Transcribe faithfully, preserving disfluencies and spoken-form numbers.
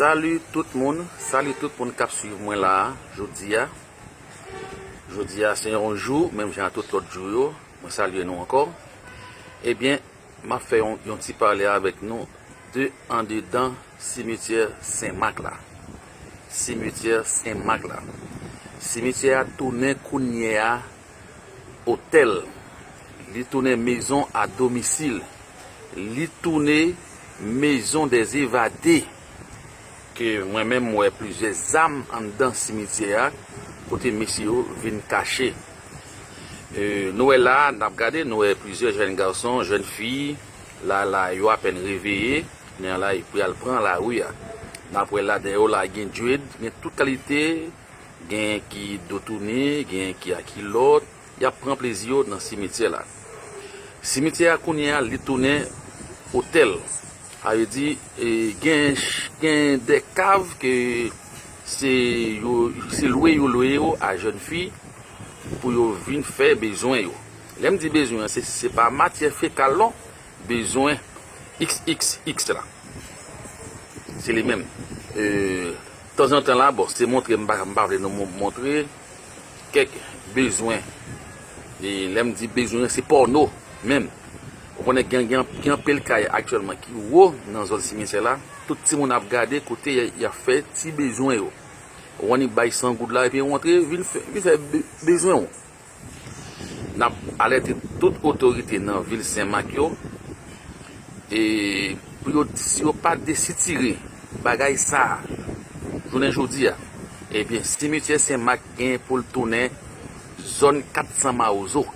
Salut tout moun, salut tout moun k ap swiv mwen la a, jodi a. Jodi a se yon jou, menm jan a tout lòt jou yo. Mwen salye nou ankò. Ebyen, m ap fè yon, yon ti pale avèk nou de andedan simetyè Sen Mak la. Simetyè Sen Mak la. Simetyè a tounen kounye a otèl. Li tounen maison à domicile. Li tounen maison des évadés. Ke mwen menm m wè plizyè zam anndan simityè a, kote mesye yo vin kache. E, nou wè la, n ap gade, nou wè plizyè jèn gason, jèn fi, la, la, yo apèn reveye, kounye a la, yo pral pran lari a. N ap wè la, dèyè yo la, gen dread, gen tout kalite, gen ki do tounen, gen ki a kilòt, y ap pran plezi yo nan simityè la. Simityè a kounye a, li tounen otèl. Sa vle di, e, gen, gen de kav ke se yo, se lwe yo lwe yo a jèn fi pou yo vin fè bezwen yo. Lè m di bezwen an, se, se pa matyè fekal non, bezwen X X X la. Se li menm. E, tanzantan la, bon, se montre, m pa, m pa vle nou mon- montre kèk bezwen. E lè m di bezwen, se pòno menm. Ou konnen gen, gen, gen anpil kay aktyèlman ki wo nan zòn simityè la. Tout timoun ap gade kote y, y ap fè ti bezwen yo. Ou annik bay san goud la epi ou antre, vin fè, vin fè be- bezwen ou. N ap alète tout otorite nan vil Sen Mak yo, e pou yo, si yo pa desitire bagay sa a, jounen jodi a, ebyen, simityè Sen Mak gen pou l tounen zòn kat san mawozo.